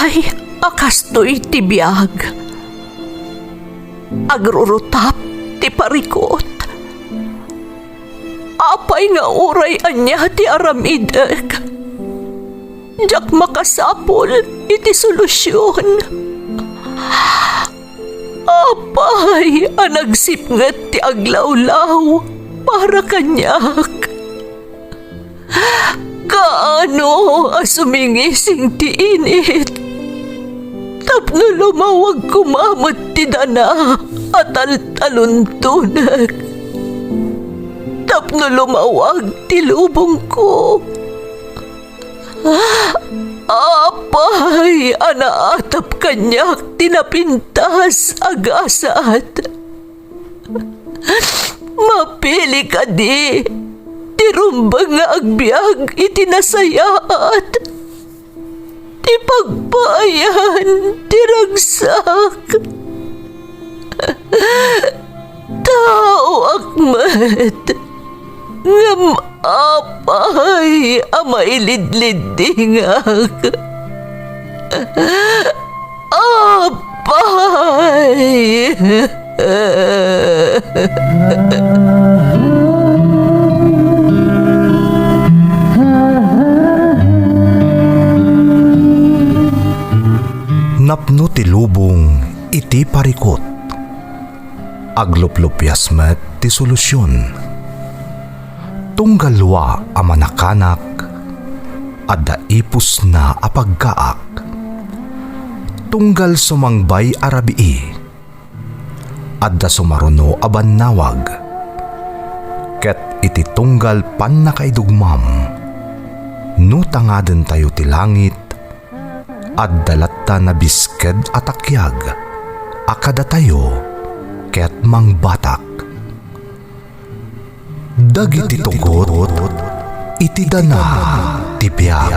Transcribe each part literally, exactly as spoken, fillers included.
Ay, a kastoy ti biag. Agrurutap ti parikut. Apay nga uray ania ti aramidek, diak makasapul iti solusion. Apay a nagsipnget ti aglawlaw para kaniak? Kaano a sumingising ti init tapno lumawag koma met ti dana a taltaluntonek, tapno lumawag ti lubongko? Apay a naatap kaniak ti napintas a gasat? Mapili kadi ti rumbeng nga agbiag iti nasayaat, ti pagpaayan ti ragsak? Taoak met, ngem apay a mailidliddingak? Apay! Napno ti lubong iti parikut. Agluplupias met ti solusion. Tunggal dua a manakanak, adda ipusna a pagkaak. Tunggal sumangbay a rabii, adda sumaruno a bannawag. Ket iti tunggal pannakaidugmam, no tangadentayo ti langit, adda latta nabisked a takiag a kadatayo ket mangbatak. Dagiti tugot iti dana ti biag.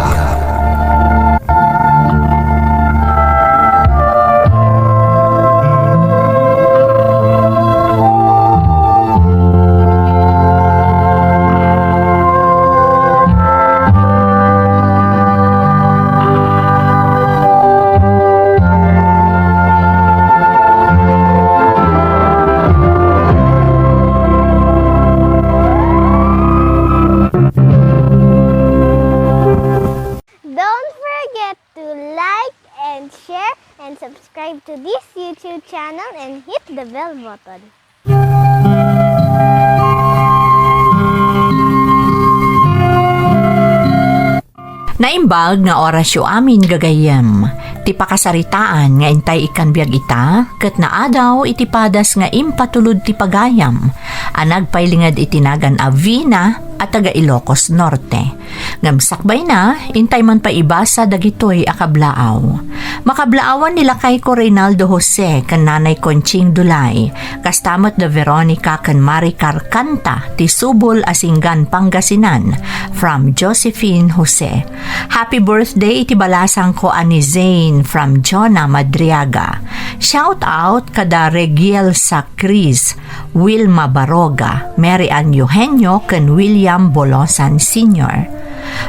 Don't forget to like and share and subscribe to this YouTube channel and hit the bell button. Naimbag nga orasyo amin, gagayyem. Ti pakasaritaan nga intay ikkan biag ita, ket naadaw iti padas nga impatulod ti pagayam a nagpailinged iti nagan a Vina a taga Ilocos Norte. Ngem sakbayna, intay man pay ibasa dagitoy a kablaaw. Makablaawan ni lakayko Reynaldo Jose ken Nanay Conching Dulay, kasta met da Veronica ken Maricar Canta ti Subol a Singgan, Pangasinan, from Josephine Jose. Happy birthday iti balasangko a ni Zane from Jonah Madriaga. Shout out kada Regiel Sacris, Wilma Baroga, Mary Ann Eugenio, ken William Bolosan Senior.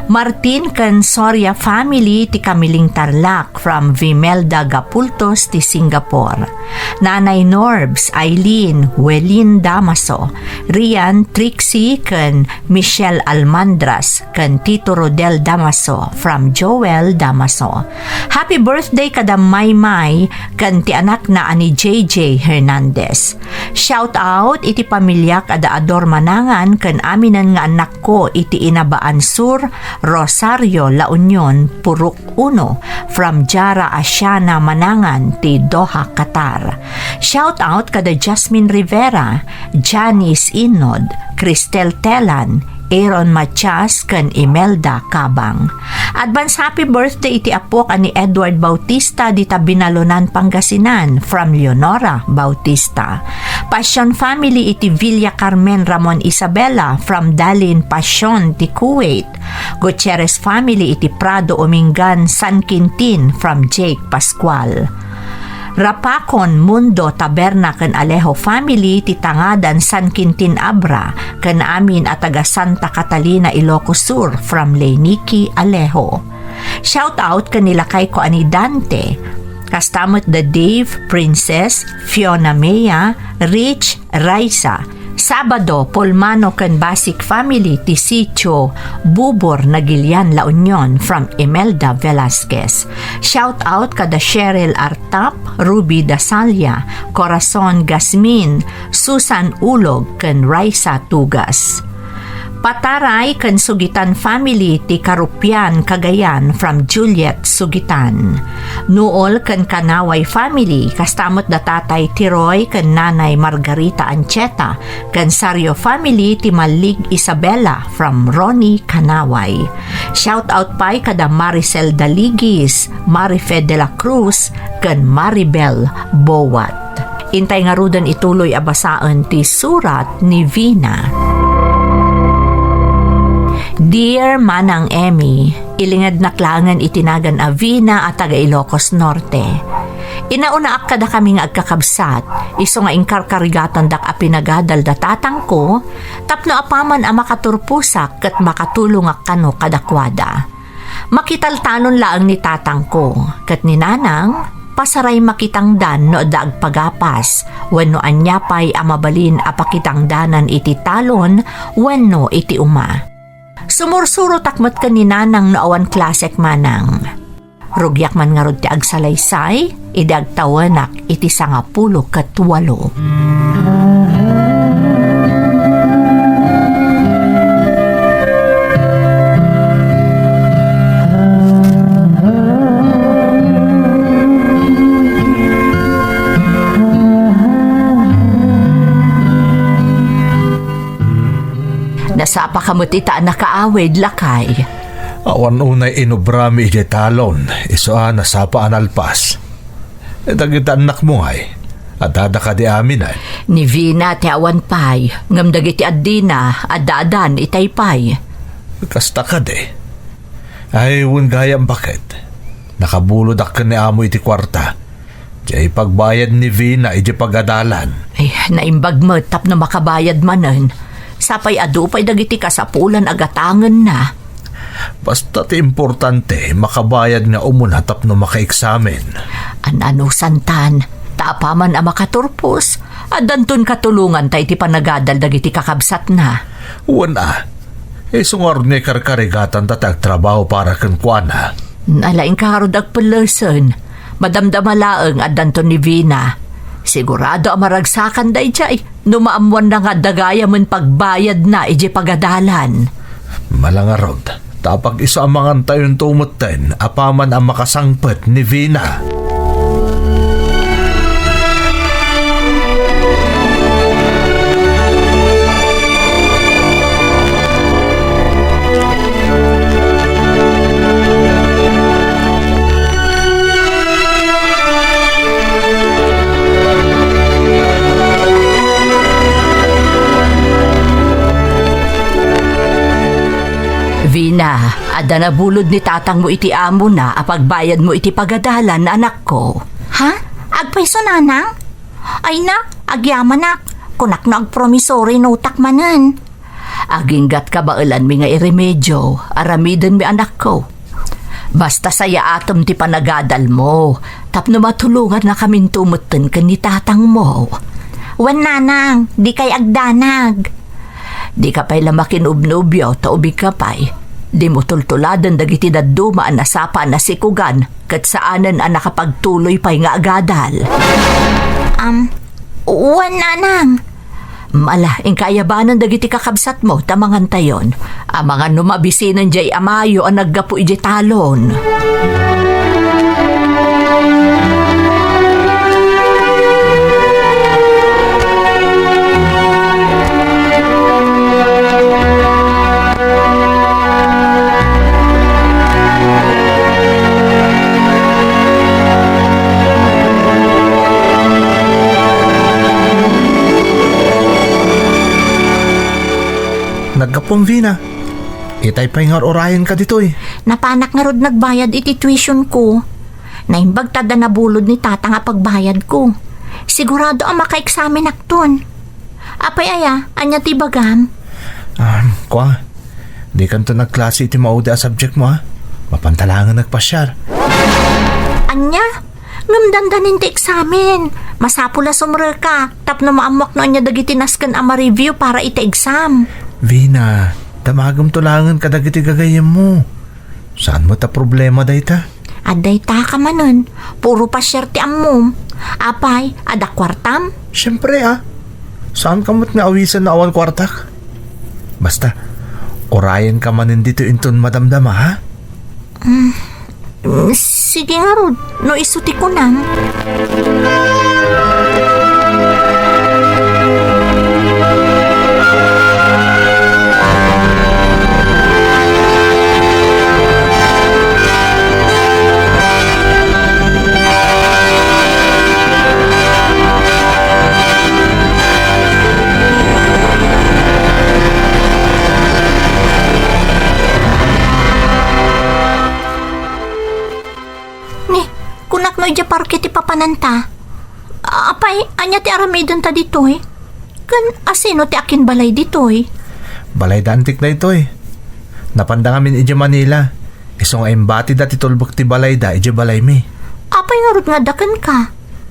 Martin ken Soria family ti Camiling, Tarlac, from Vimelda Gapultos ti Singapore. Nanay Norbs, Eileen, Welin Damaso, Rian, Trixie, ken Michelle Almandras, ken Tito Rodel Damaso from Joel Damaso. Happy birthday kada Maymay ken ti anakna a ni J J Hernandez. Shout out iti pamiliak a Daador Manangan ken aminen nga annakko iti Inabaan Sur, Rosario, La Union, Purok Uno, from Jara Asiana Manangan ti Doha, Qatar. Shout out kada Jasmine Rivera, Janice Inod, Cristel Telan, Aaron Matias, ken Imelda Cabang. Advance happy birthday iti apok a ni Edward Bautista dita Binalonan, Pangasinan, from Leonora Bautista. Passion family iti Villa Carmen Ramon Isabela from Dalin Passion ti Kuwait. Gutierrez family iti Prado Umingan, San Quintin from Jake Pascual. Rapacon, Mundo, Taberna ken Alejo family ti Tangadan, San Quintin, Abra, ken amin a taga Santa Catalina, Ilocos Sur from Leiniki Alejo. Shout out ken ni lakayko a ni Dante. Kasta met da Dave, Princess, Fiona Mea, Rich, Raisa, Sabado, Polmano ken Basic family ti Sitio Bubor, Nagilian, La Union, from Imelda Velasquez. Shout out kada Cheryl Artap, Ruby Dasalia, Corazon Gasmin, Susan Ulog, ken Raisa Tugas. Pataray ken Sugitan family ti Karupian, Cagayan, from Juliet Sugitan. Nuol ken Kanaway family, kasta met da Tatay Tiroy ken Nanay Margarita Ancheta, ken Sario family ti Malig Isabela, from Ronnie Kanaway. Shout out pay kada Maricel Daligis, Marife de la Cruz, ken Maribel Bowat. Intay ngaruden ituloy a basaen ti surat ni Vina. Dear Manang Emmy, ilingednak laengen iti nagan a Vina a taga Ilocos Norte. Inaunaak kadakami nga agkakabsat, isu nga inkarkarigatandak a pinagadal da tatangko, tapno apaman a makaturposak ket makatulongak kano kadakuada. Makitaltalon laeng ni tatangko ket ni nanang, pasaray makitangdan no adda agpagapas wenno ania pay a mabalin a pakitangdanan iti talon wenno iti uma. Sumursurotak met ken ni nanang no awan klasek manang. Rugiak man ngarud ti agsalaysay idi agtawenak iti sangapulo ket walo. Nasapaka met ita a nakaawid, lakay. Awan unay inubrami idiay talon, isu a nasapa a nalpas. Eh, dagiti annakmo ngay, addada kadi amin, ay? Ni Vina ti awan pay, ngem dagiti addina, adda-adan itay pay. Kasta kadi. Ay, wen gayam baket. Nakabulodak ken ni amo iti kuarta. Diay pagbayad ni Vina iti pagadalan. Ay, naimbag met tapno makabayad manen. Sapay adu pay dagiti kasapulan a gatangenna. Basta ti importante, makabayad nga umuna tapno makaeksamen. An-anusantan, ta apaman a makaturpos, addanton katulongan ta iti panagadal dagiti kakabsatna. Wen a, isu ngarud nga ikarkarigatan ta ti agtrabaho para kenkuana. Ala, inka ngarud agpellesen. Madamdama laeng addanton ni Vina. Sigurado a maragsakan daydiay no maammoanna nga adda gayamen pagbayadna idiay pagadalan. Malangarod, ta apag-isu a mangantayonto metten apaman a makasangpet ni Vina. Vina, adda nabulod ni tatangmo iti amona a pagbayadmo iti pagadalan, anakko. Ha? Agpayso, nanang? Ay na, agyamanak. Kunak no agpromissory note-ak manen. Agingga't kabaelanmi nga iremedio, aramidenmi, anakko. Basta sayaatem ti panagadalmo, tapno matulongannakaminto metten ken ni tatangmo. Wen, nanang, dikay agdanag. Dika pay la makinubnubyo ta ubingka pay. Dimo tultuladen dagiti dadduma a nasapa a nasikugan ket saanen a nakapagtuloy pay nga agadal. Am, wen, nanang. Ala, inka ayabanen dagiti kakabsatmo ta mangantayon. Amangan no mabisinen diay amayo a naggapu idiay talon. Naggapuam, Vina. Itay pay nga ur-urayenka ditoy. Napanak ngarud nagbayad iti tuition ko. Naimbag ta adda nabulod ni tatang a pagbayad ko. Sigurado a makaeksamen-akton. Apay aya, ania ti ibagam? Ah, kua, dikanto nagklase iti maudi a subject mo, ha? Mapanta laengen agpasiar. Ania? Ngem dandanin ti eksamen. Masapul a sumreka tapno maammuak no ania dagiti nasken a ma-review para iti exam. Vina, damagem to laengen kadagiti gagayyemmo. Saan met a problema dayta? Adda ita ka manen. Puro pasiar ti ammom. Apay, adda kuartam? Siempre, a. Saan ka met nga awisen no awan kuartak? Basta, urayenka manen ditoy inton madamdama, ha? Mm, mm, sige ngarud, no isu ti kunam. Ni, kunak no idiay parke ti papananta. Apay, ania ti aramidenta ditoy? Ken asino ti akinbalay ditoy? Balayda antik daytoy. Napanda ngamin idiay Manila. Isu nga imbatida ti tulbek ti balayda idiay balaymi. Apay ngarud nga adda kenka?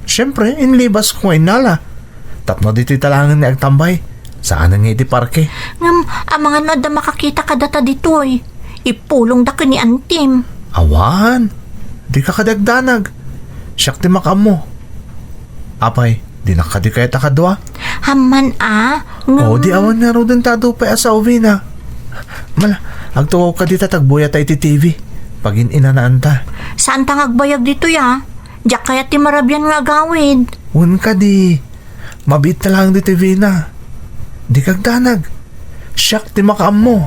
Siempre, inlibas ko nga innala. Tapno ditoy talaangen nga agtambay. Saanen nga iti parke. Ngem, amangan no adda makakita kadata ditoy. Ipulongda ken ni antim. Awan. Dika kadi agdanag. Siak ti makaammo. Apay, dinak kadi kayat a kadua? Amman a, ngem O, di awan ngaruden ta adu pay a sao, Vina. Mala, agtugaw kadi ta agbuyat ta iti T V. Pagin-inanaanta. Saanta nga agbayag ditoy a. Diak kayat ti marabian nga agawid. Wen kadi. Mabiit ta laeng ditoy, Vina. Dika agdanag. Siak ti makaammo.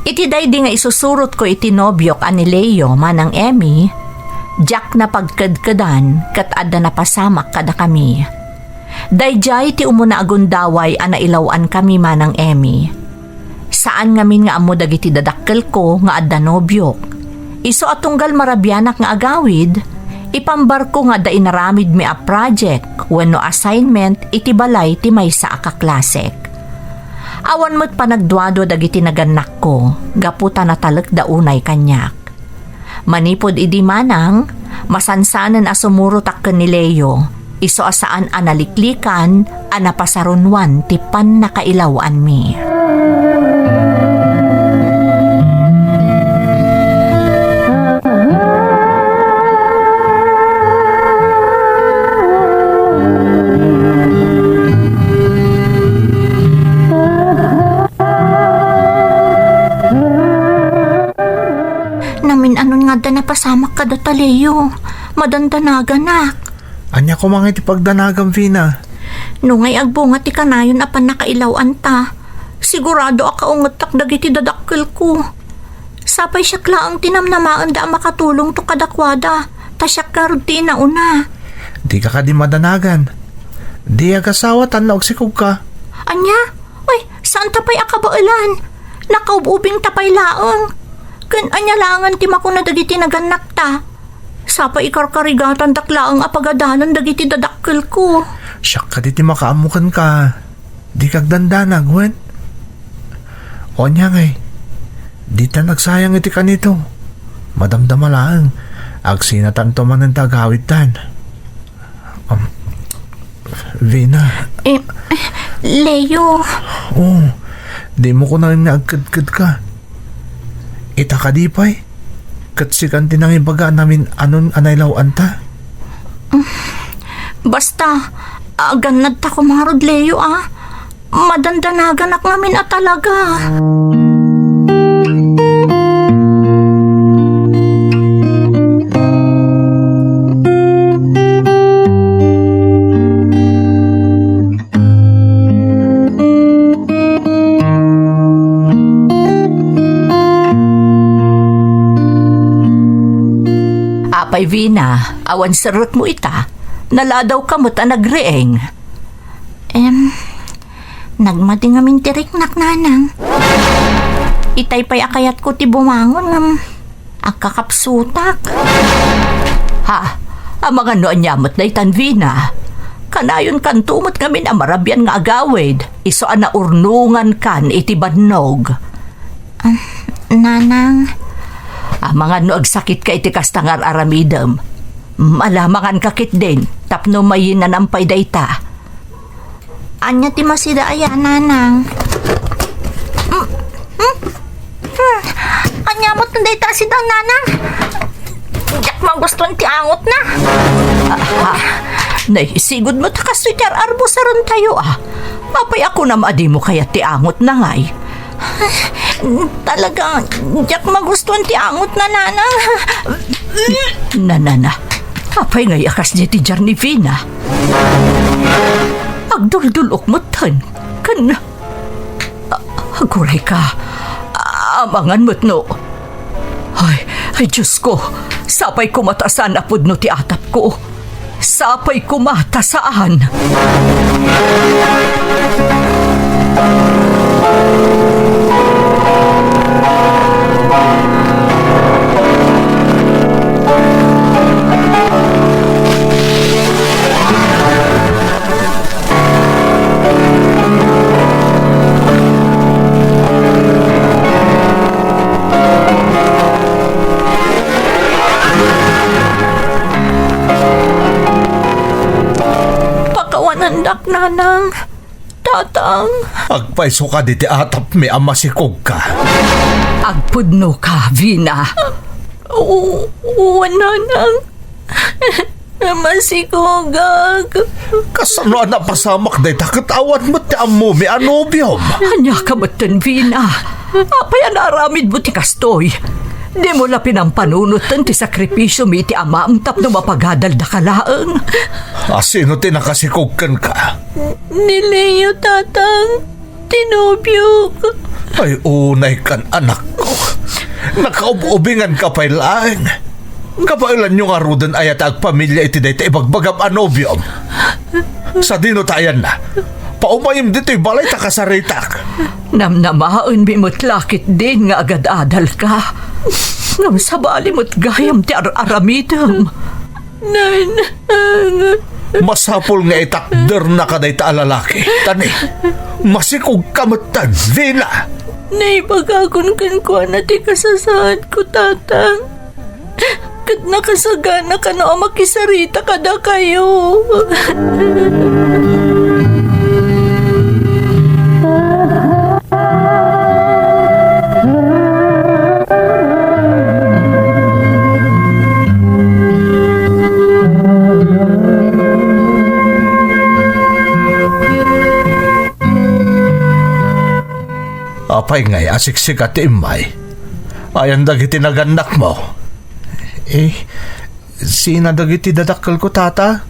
Iti daydi nga isusurotko iti nobiok a ni Leo, Manang Emmy, diak napagkedkedan ket adda napasamak kadakami. Daydiay ti umuna a gundaway a nailaw-ankami, Manang Emmy. Saan ngamin nga ammo dagiti dadakkelko nga adda nobiok. Isu a tunggal marabianak nga agawid, ipambarko nga adda inaramidmi a project wenno assignment iti balay ti maysa a kaklasek. Awan met panagduadua dagiti nagannakko gapu ta natalekda unay kaniak. Manipud idi manang, masansanen a sumurotak ken ni Leo, isu a saan a naliklikan a napasarunoan ti pannakailaw-anmi. Namin-anon nga adda napasamak kadata, Leo. Madandanagana. Ania koma ngay ti pagdanagam, Vina? No ngay agbunga ti kanayon a pannakailaw-anta, sigurado a kaungettak dagiti dadakkelko. Sapay siak laeng ti namnamaenda a makatulongto kadakuada, ta siak ngarud ti inauna. Dika kadi madanagan. Di agasawa tan naagsikogka. Ania? Uy, saanta pay a kabaelan. Nakaub-ubingta pay laeng. Ken ania laengen ti makuna dagiti nagannakta? Sapay ikarkarigatandak laeng a pagadalan dagiti dadakkelko. Siak kadi ti makaammo kenka. Dika agdandanag, wen? O ania ngay, dita nagsayang iti kanito. Madamdama laeng. Agsinatanto manen ta agawidtan. Um, Vina. Eh, eh, Leo. Oh, dimo kunaen nga agkedkedka. Ita kadi pay? Ket sikan ti nangibaga a namin-anon a nailaw-anta? Basta, agannadta koma ngarud, Leo, a. Madandanaganak ngamin a talaga. Pay, Vina, awan serrekmo ita. Naladawka met a nagriing. Em, nagmadi ngamin ti riknak, Nanang. Itay pay a kayatko ti bumangon ngem agkakapsutak. Ha? Amangan no ania met daytan, Vina? Kanayonkanto met ngamin a marabian nga agawid, isu a naurnongankan iti bannog. Ah, Nanang. Amangan no agsakitka iti kasta nga ar-aramidem. Malamanganka ketdin tapno mayinanam pay dayta. Ania ti masida aya, Nanang? Mm, mm, mm. Ania met dayta sida, Nanang? Diak magustuan ti angotna. Ah, ah. Nay, sigud met a kastoy ti ar-arbusarantayo, ah. Apay a kunam a dimo kayat ti angotna ngay? Talaga, diak magustuan ti angotna, Nanang. Na, na, na. Apay ngay a kasdiay ti diar ni Vina? Agduldul-ok metten. Ken, a-, aguray ka. Amangan met no. Ay, ay, Diyos ko. Sapay koma ta saan a pudno ti atapko. Sapay koma ta saan. Pakawanandak, Nanang. Tatang. Agpayso kadi ti atapmi a masikogka. Agpudnoka, Vina. Oo, wen, Nanang. Masikogak. Kasano a napasamak dayta ket awan met ti ammomi a nobiom? Ania ka metten, Vina? Apay a naaramidmo ti kastoy? Dimo la pinampanunot ti sakripisiomi iti amam tapno mapagadaldaka laeng. A sino ti nakasikog kenka? Ni Leo, Tatang. Ti nobiok. Ay, unay kan, anakko. Nakaub-ubingan ka pay laeng. Kabaelanyo ngaruden aya ti agpamilia iti dayta ibagbagam a nobiom? Sadino ta ayanna? Paumayem ditoy balay ta kasaritak. Namnamaenmi met la ketdin nga agad-adalka. Ngem sabali met gayam ti ar-aramidem. Nanang. Masapul nga itakdernaka dayta a lalaki. Ta ni, masikogka metten, Vina. Naibagakon kenkuana ti kasasaadko, Tatang. Ket nakasagana kano a makisarita kadakayo. Apay ngay a siksika ti immay? Ayan dagiti nagannakmo? Eh, sina dagiti dadakkelko, Tata?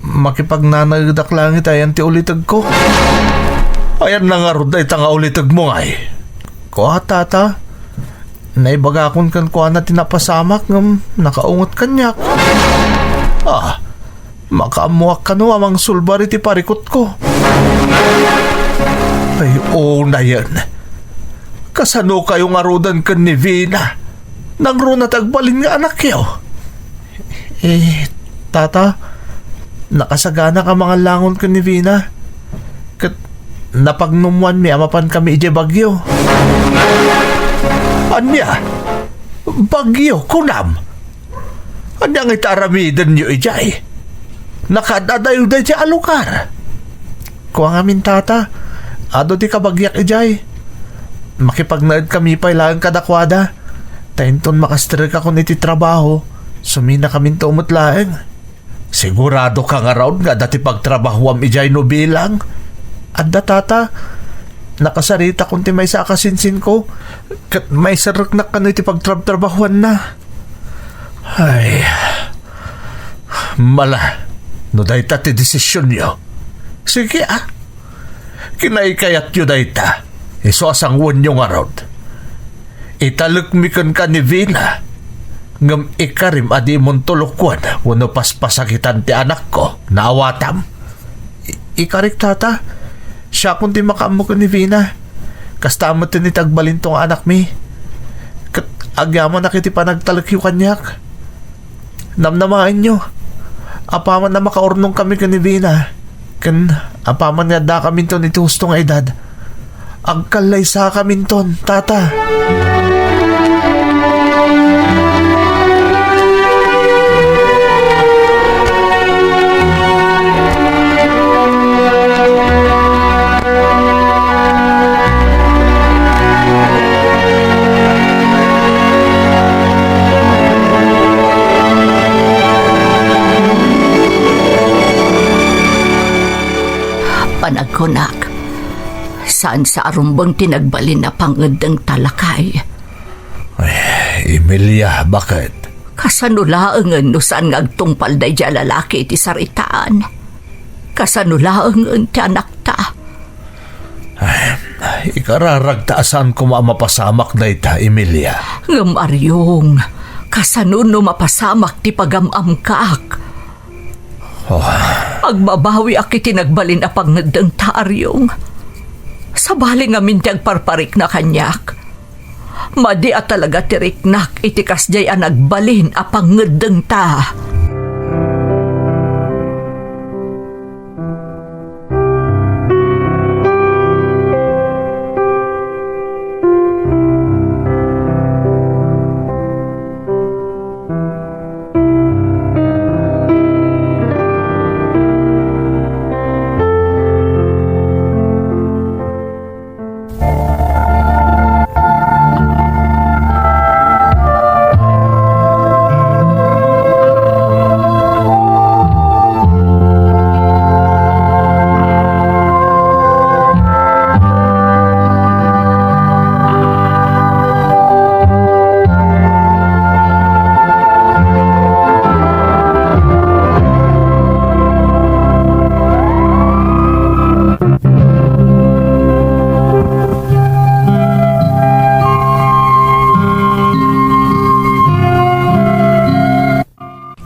Makipagnanaedak laeng iti ayan ti ulitegko. Ayanna ngarud dayta nga ulitegmo ngay? Kua, Tata, naibagakon kenkuana ti napasamak ngem nakaungot kaniak. Ah, makaammoak kano a mangsulbar iti parikutko. Ay, unayen. Kasano kayo ngaruden ken ni Vina? Nangruna ti agbalin nga anakyo? Eh, Tata, nakasaganak a mangallangon ken ni Vina. Ket napagnummoanmi a mapankami idiay Baguio. Ania? Baguio, kunam? Ania ngay ti aramidenyo idiay? Nakaad-adayo daydiay a lugar? Kua ngamin, Tata, adu ti kabagiak idiay. Makipagnaedkami pay laeng kadakuada. Ta inton makasterekakon iti trabaho, suminakaminto met laeng. Siguradoka ngarud nga adda ti pagtrabahoam idiay no bilang? Adda, Tata. Nakasaritakon ti maysa a kasinsinko, ket maiserreknak kano iti pagtrabtrabahoanna. Ay, mala, no dayta ti desisionyo. Sige, a. Kinaykayatyo dayta, isu a sanguenyo ngarud. Italekmi kenka ni Vina. Ngem ikarim a dimonto lokuen wenno paspasakitan ti anakko, naawatam. I-, ikarik, Tata. Siakon ti makaammo ken ni Vina. Kasta met ti agbalinto nga anakmi. Ket agyamanak iti panagtalekyo kaniak. Namnamaenyo, apaman a makaurnongkami ken ni Vina, ken apaman nga addakaminton iti husto nga edad, agkallaysakaminton, Tata. Panagkunak, saan sa a rumbeng ti nagbalin a pangngeddengta, lakay? Ay, Emilia, baket? Kasano laengen no saan nga agtungpal daydiay a lalaki iti saritaan? Kasano laengen ti anakta? Ay, ikararagta a saan koma a mapasamak dayta, Emilia. Ngem Ariong, kasano no mapasamak ti pagam-amkak? Oh. Agbabawiak iti nagbalin a pangngeddengta, Ariong. Sabali ngamin ti agparparikna kaniak. Madi a talaga ti riknak iti kasdiay a nagbalin a pangngeddengta.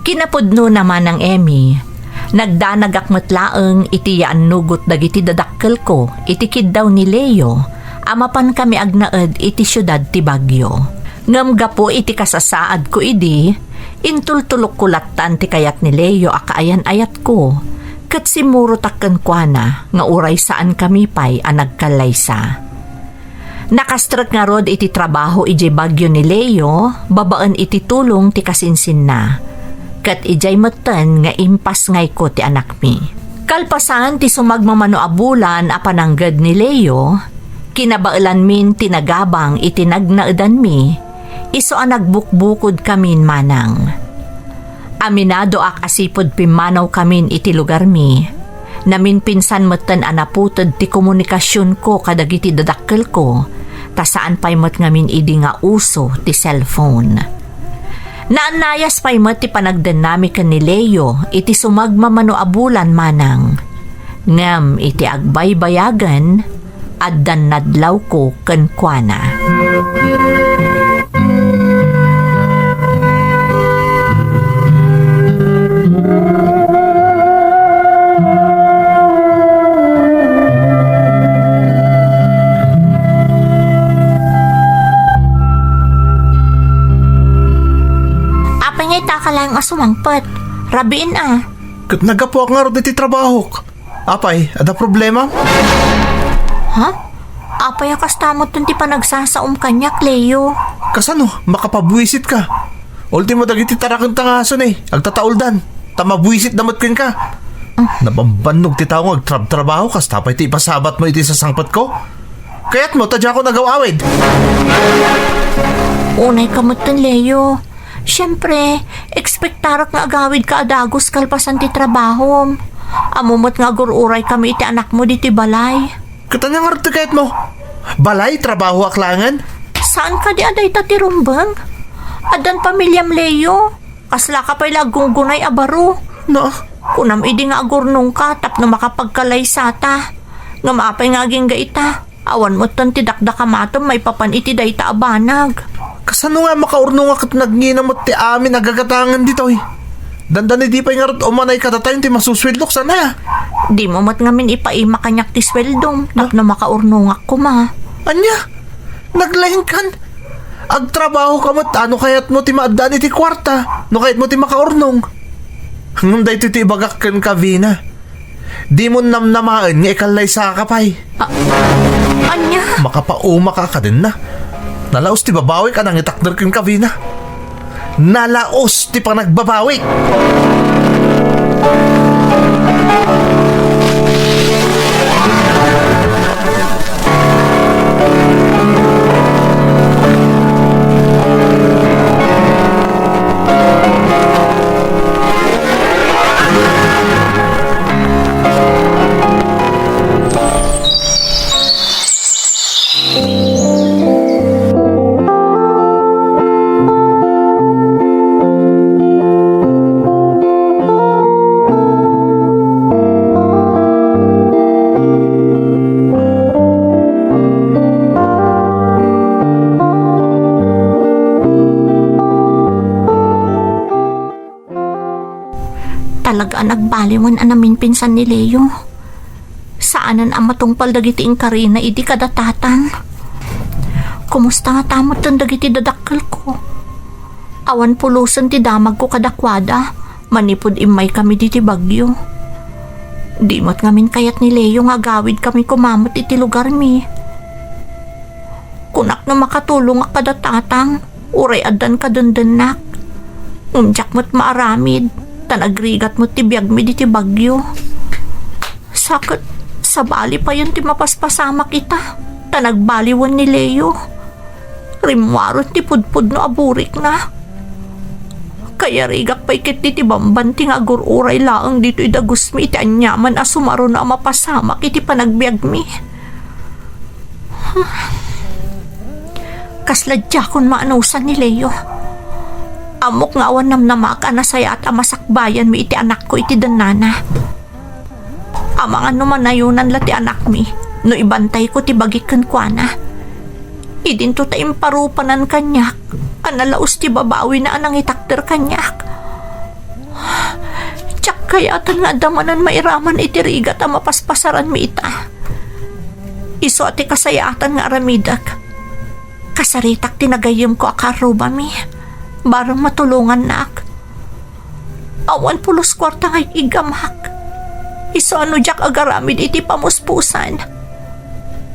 Kinapudnona, Manang Emmy, nagdanagak met laeng iti yaannugot dagiti dadakkelko iti kiddaw ni Leo a mapankami agnaed iti siudad ti Baguio. Ngem gapu iti kasasaadko idi, intultulokko lattan ti kayat ni Leo a kaayan-ayatko, ket simmurotak kenkuana nga uray saankami pay a nagkallaysa. Nakastrek ngarud iti trabaho idiay Baguio ni Leo babaen iti tulong ti kasinsinna, ket idiay metten nga impasngayko ti anakmi. Kalpasan ti sumagmamano a bulan a panangged ni Leo, kinabaelanmin ti nagabang iti nagnaedanmi, isu a nagbukbukodkamin manang. Aminadoak a sipud pimmanawkamin iti lugarmi. Naminpinsan metten a naputed ti komunikasionko kadagiti dadakkelko, ta saan pay met ngamin idi nga uso ti cellphone. Naannayas pay met ti panagdennami ken ni Leo iti sumagmamano a bulan manang. Ngem iti agbaybayagen, addan nadlawko kenkuana. Apay nga ita ka laeng a sumangpet? Rabiin a. Ket naggapuak ngarud iti trabahok. Apay, adda problema? Ha? Apay a kasta metten ti panagsasaom kaniak, Leo? Kasano? Makapabuisit ka. Ultimo dagiti tarakenta nga aso ni, agtatauldan. Ta mabuisit da met kenka. Nabambannog ti tao nga agtrabtrabaho, kasta pay ti ipasabat mo iti sasangpetko? Kayat mo, ta diako nagaw-awid. Unay ka metten, Leo. Siyempre, ekspektarak nga agawid ka a dagus kalpasan ti trabahom. Ammo met nga agur-uray kami iti anakmo ditoy balay. Ket ania ngarud ti kayat mo? Balay, trabahoak laengen? Saan kadi a dayta ti rumbeng? Addan pamiliam, Leo. Kasla ka pay la aggunggunay a baro. Na? Kunam idi nga agurnongka tapno makapagkalaysata. Ngem apay nga agingga ita? Awan metten ti dakdakamatem maipapan iti dayta a banag. Kasano nga makaurnongak ket nagngina met ti amin a gagatangen ditoy? Dandani di pay ngarud umanay kadatayon ti masusueldok, sana? Dimo met ngamin ipaima kaniak ti sueldom tapno makaurnongak koma. Ania? Naglaingkan? Agtrabaho ka met, ano kayatmo ti maaddaan iti kuarta? No kayatmo ti makaurnong? Ngem daytoy ti ibagak kenka, Vina. Dimo namnamaen nga ikallaysaka pay. A-, ania? Makapauma ka kadenna. Nalaos ti babawik a nangitakder kenka, Vina. Nalaos ti panagbabawik. Talaga a nagbaliwen a naminpinsan ni Leo. Saanen a matungpal dagiti inkarina idi kada tatang. Kumusta ngata metten dagiti dadakkelko? Awan pulosen ti damagko kadakuada manipud immaykami diti bagyo. Di met ngamin kayat ni Leo nga agawidkami koma met iti lugarmi. Kunak no makatulongak kada tatang, uray addan kadendennak. Ngem diak met maaramid, ta nagrigat met ti biagmi diti bagyo. Sa ket, sabali payen ti mapaspasamak ita, ta nagbaliwen ni Leo. Rimmuaren ti pudpudno a burikna. Kayarigak pay ketdi ti bambanti nga agur-uray laeng ditoy dagusmi iti aniaman a sumaruno a mapasamak iti panagbiagmi. Kasla diakon maanusan ni Leo. Ammok nga awan namnamaak a nasayaat a masakbayanmi iti anakko iti dennana. Amangan no manayonan la ti anakmi no ibantayko ti bagik kenkuana. Idinto ta imparupanan kaniak a nalaos ti babawina a nangitakder kaniak. Diak kayaten nga adda manen mairaman iti rigat a mapaspasaranmi ita. Isu a ti kasayaatan nga aramidek. Kasaritak ti nagayyemko a kaarrubami. Bareng matulongannak. Awan pulos kuarta nga ig-iggamak. Isu a no diak agaramid iti pamuspusan,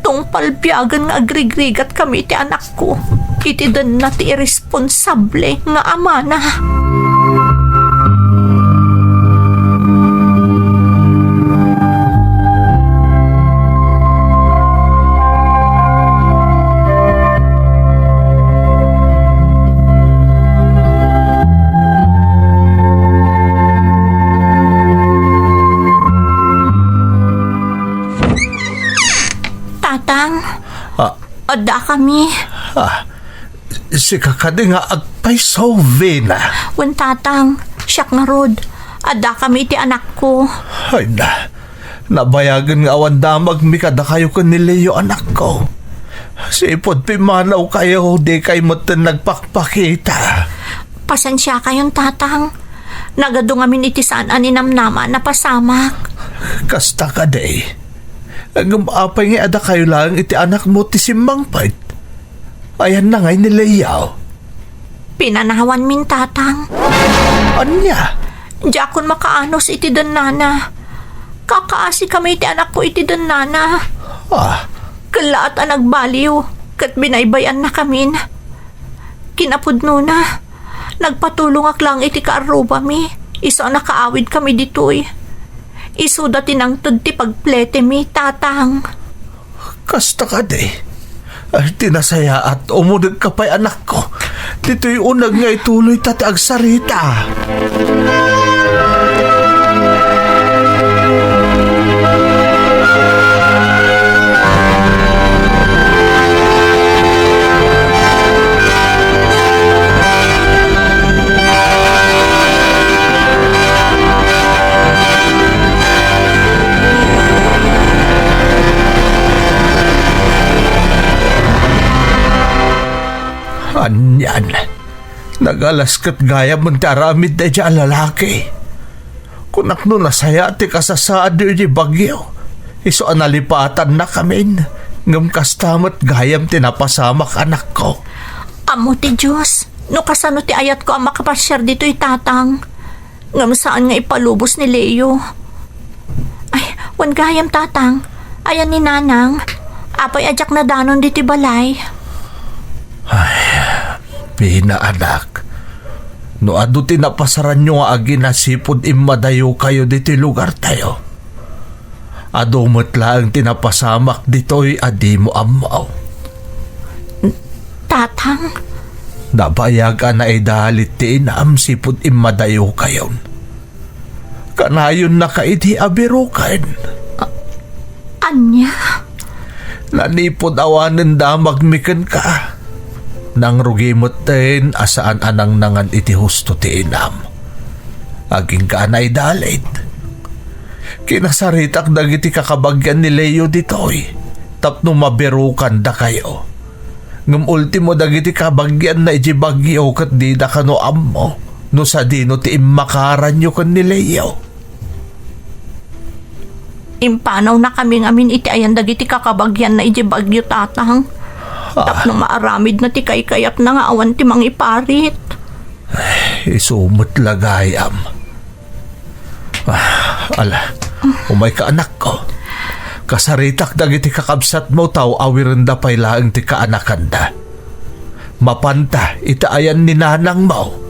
tungpal biagen nga agrigrigatkami iti anakko iti denna ti irresponsable nga amana. Tatang, Ah. Addakami. Ah, sika kadi nga agpayso, Vina? Wen, Tatang, siak ngarud. Addakami iti anakko. Ay na, nabayagen nga awan damagmi kadakayo ken ni Leo, anakko. Sipud pimmanawkayo, dikay metten nagpakpakita. Pasensiakayon, Tatang. Nagadu ngamin iti saan a ninamnama a napasamak. Kasta kadi. Ngem apay nga adakayo laeng iti anakmo ti simmangpet? Ayanna ngay ni Leo? Pinanawanmin, Tatang. Ania? Diakon makaanus iti dennana. Kakaasi kami iti anakko iti dennana. Ah. Kellaat a nagbaliw, ket binaybay-annakamin. Kinapudnona, nagpatulongak laeng iti kaarrubami, isu a nakaawidkami ditoy. Isuda ti nangted ti pagpletemi, Tatang. Kasta kadi. Ay, ti nasayaat, umulekka pay, anakko. Ditoy uneg nga ituloyta ti agsarita. Anian, nagalas ket gayam ti aramid daydiay a lalaki. Kunak no nasayaat ti kasasaadyo iti bagyo, isu a nalipatannakamin, ngem kasta met gayam ti napasamak, anakko. Ammo ti Dios, no kasano ti ayatko a makapasiar ditoy, Tatang. Ngem saan nga ipalubos ni Leo. Ay, wen gayam, Tatang. Ayan ni Nanang. Apay a diak nadanon ditoy balay? Ay, Vina, anak. No adu ti napasaranyo nga agina sipud immadayokayo ditoy lugartayo, adu met laeng ti napasamak ditoy a dimo ammo. Tatang? Nabayag a naidalit ti inam sipud immadayokayon. Kanayonnaka idi a biroken. A-, ania? Nanipud awanen damagmi kenka, nangrugi metten a saan a nangnangan iti husto ti inam. Agingga a naidalit. Kinasaritak dagiti kakabagian ni Leo ditoy tapno mabirokandakayo. Ngem ultimo, dagiti kabagianna iti bagyo ket dida kano ammo no sadino ti immakaranyo ken ni Leo. Impanawnakami ngamin iti ayan dagiti kakabagianna iti bagyo, Tatang. Ah. Tapno maaramidna ti kaykayatna nga awan ti mangiparit. Ay, isu met la gayam. Ah, ala, umayka, anakko. Kasaritak dagiti kakabsatmo ta awirenda pay laeng ti kaanakanda. Mapanta iti ayan ni nanangmo.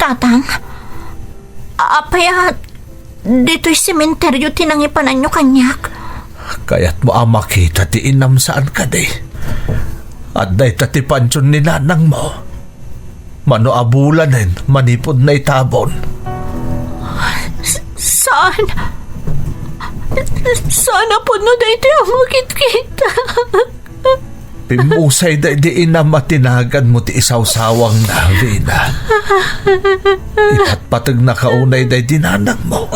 Tatang, a-, apay a ditoy sementeryo ti nangipananyo kaniak? Kayatmo a makita ti inam, saan kadi? Adda ita ti pantion ni nanangmo. Mano a bulanen manipud naitabon. S-, saan? Saan a pudno daytoy a makitkita? Pimmusay daydi inam a ti naganmo ti isawsawangna, Vina. Ipatpategnaka unay daydi nanangmo.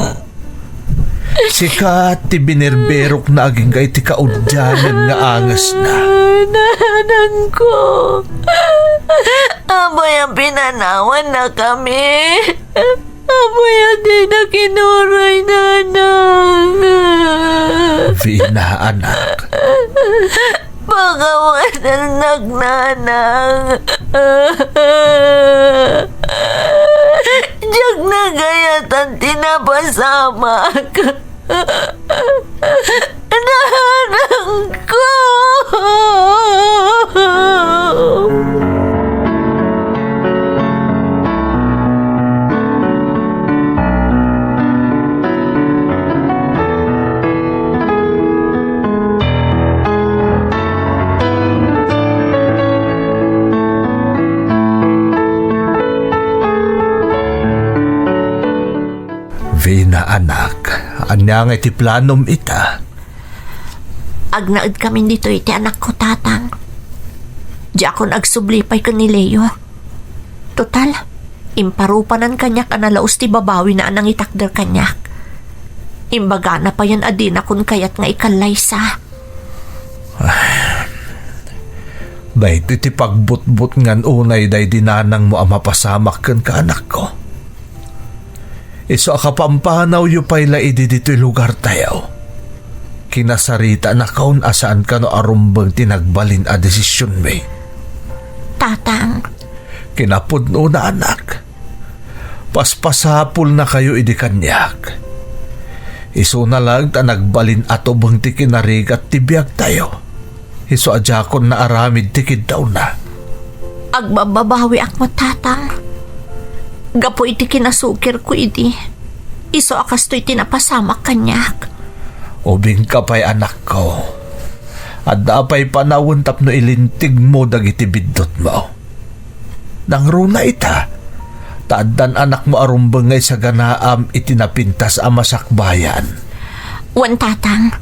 Sika ti binirbirokna agingga iti kaudianan nga angesna. Nanangko, apay a pinanawannakami? Apay a dina kinuray, Nanang? Vina, anak. Pakawasannak, Nanang. Diak nagayatan ti napasamak. Nanangko! Vina, anak, ania nga iti planom ita? Agnaedkamin ditoy iti anakko, Tatang. Diakon agsubli pay ken ni Leo. Total, imparupanan kaniak a nalaus ti babawina a nangitakder kaniak. Imbagana payen a dinakon kayat nga ikallaysa. Daytoy ti pagbutbutngan unay daydi nanangmo a mapasamak kenka, anakko. Isu a kapampanawyo pay la idi ditoy lugartayo. Kinasaritanakon a saan kano a rumbeng ti nagbalin a desisionmi. Tatang. Kinapudnona, anak. Paspasapulnakayo idi kaniak. Isuna laeng ta nagbalin a tubeng ti kinarigat ti biagtayo. Isu a diakon naaramid ti kiddawna. Agbabbabawiak met, Tatang. Gapu iti kinasukirko idi, isu a kastoy ti napasamak kaniak. Ubingka pay, anakko. Adda pay panawen tapno ilintegmo dagiti biddutmo. Nangruna ita, ta Addan anakmo a rumbeng nga isaganaam iti napintas a masakbayan. Wen, Tatang,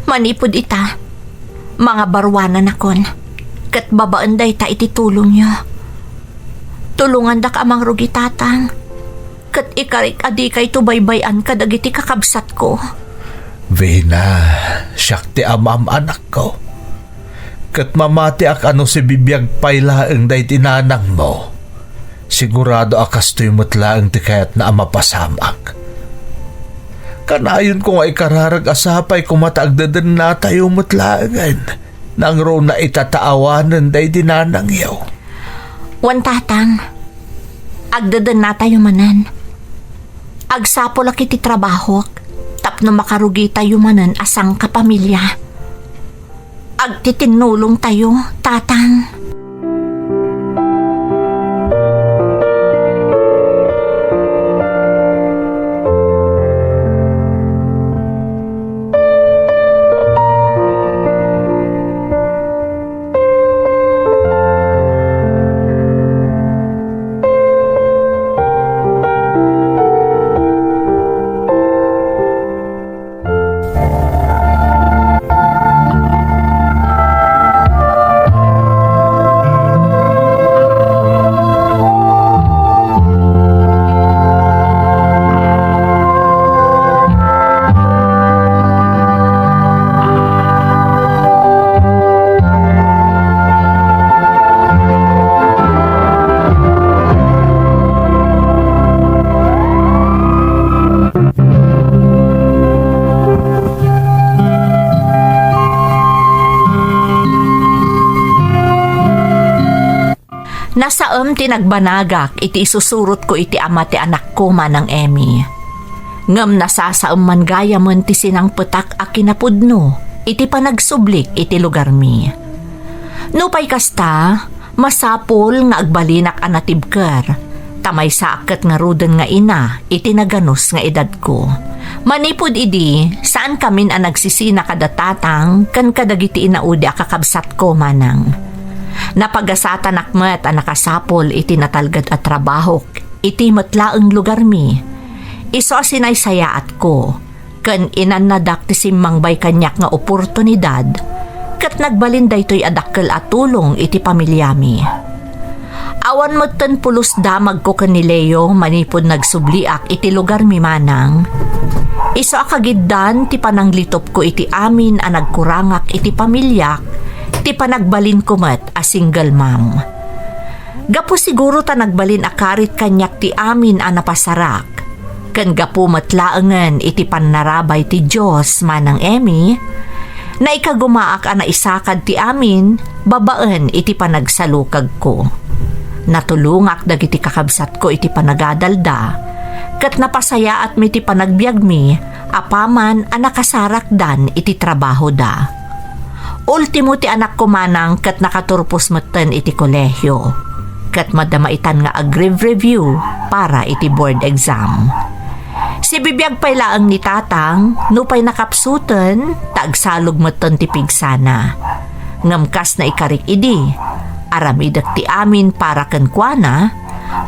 manipud ita, mangabaruananakon, ket babaen dayta iti tulongyo. Tulongandak a mangrugi, Tatang, ket ikarik a dikayto baybay-an kadagiti kakabsatko. Vina, siak ti amam, anakko. Ket mamatiak a no sibibiag pay laeng daydi nanangmo, sigurado a kastoy met laeng ti kayatna a mapasamak. Kanayonko nga ikararag a sapay koma ta agdedennatayo met laengen. Nangruna ita ta awanen daydi nanangyo. Wen, Tatang, agdedennatayo manen. Agsapulak iti trabahok tapno makarugitayo manen a sangkapamilya. Agtitinnulongtayo, Tatang. Nasaem ti nagbanagak iti isusurotko iti ama ti anakko, Manang Emmy. Ngem nasasaem man gayamen ti sinangpetak a kinapudno iti panagsublik iti lugarmi. Nupay kasta, masapul nga agbalinak a natibker, ta maysaak ket ngaruden nga ina iti naganus nga edadko. Manipud idi, saankamin a nagsisina kada tatang ken kadagiti inaudi a kakabsatko, Manang. Napagasatanak met a nakasapul iti natalged a trabahok iti met laeng lugarmi. Isu a sinaysayaatko ken inannadak ti simmangbay kaniak nga oportunidad, ket nagbalin daytoy a dakkel a tulong iti pamiliami. Awan metten pulos damagko ken ni Leo manipud nagsubliak iti lugarmi, Manang. Isu a kagiddan ti pananglitupko iti amin a nagkurangak iti pamiliak, ti panagbalinko met a single mom. Gapu siguro ta nagbalin a karit kaniak ti amin a napasarak, ken gapu met laengen iti pannarabay ti Dios, Manang Emmy, naikagumaak a naisakad ti amin babaen iti panagsalukagko. Natulongak dagiti kakabsatko iti panagadalda, ket napasayaatmi ti panagbiagmi apaman a nakasarakdan iti trabahoda. Ultimo ti anakko, Manang, ket nakaturpos metten iti kolehio, ket madamaitan nga agreview para iti board exam. Sibibiag pay laeng ni Tatang nupay nakapsuten ta agsalog metten ti pigsana. Ngem kas naikarik idi, aramidek ti amin para kenkuana,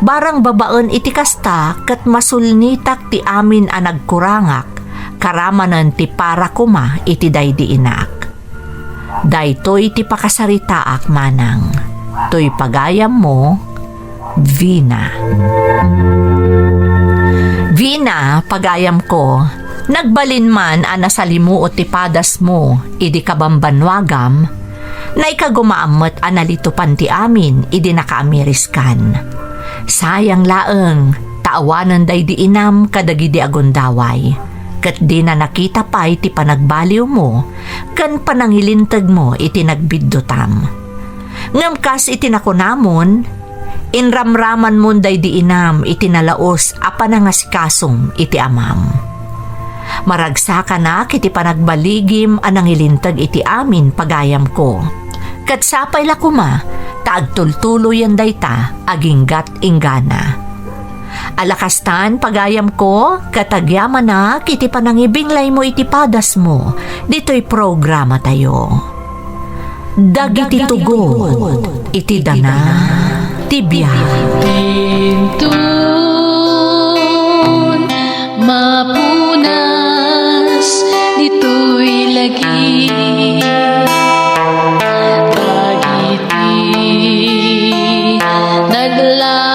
barang babaen iti kasta ket masulnitak ti amin a nagkurangak, karamanen ti para koma iti daydi inak. Daytoy ti pakasaritaak, Manang. Toy pagayammo, Vina. Vina, pagayamko, nagbalin man a nasalimuot ti padasmo idi kabambannuagam, naikagumaam met a nalitupan ti amin idi nakaamiriskan. Sayang laeng, ta awanen daydi inam kadagidi a gundaway, ket dina nakita pay ti panagbaliwmo ken panangilintegmo iti nagbiddutam. Ngem kas iti nakunamon, inramramanmon daydi inam iti nalaus a panangasikasom iti amam. Maragsakanak iti panagbaligim a nangilinteg iti amin, pagayamko, ket sapay la koma ta agtultuloyen dayta aginggat inggana. Ala kastan, pagayamko, ket agyamanak iti panangibinglaymo iti padasmo ditoy programatayo. Dagiti tugot iti dana ti Bibia. Dinton mapunas ditoy lagi dagiti nagla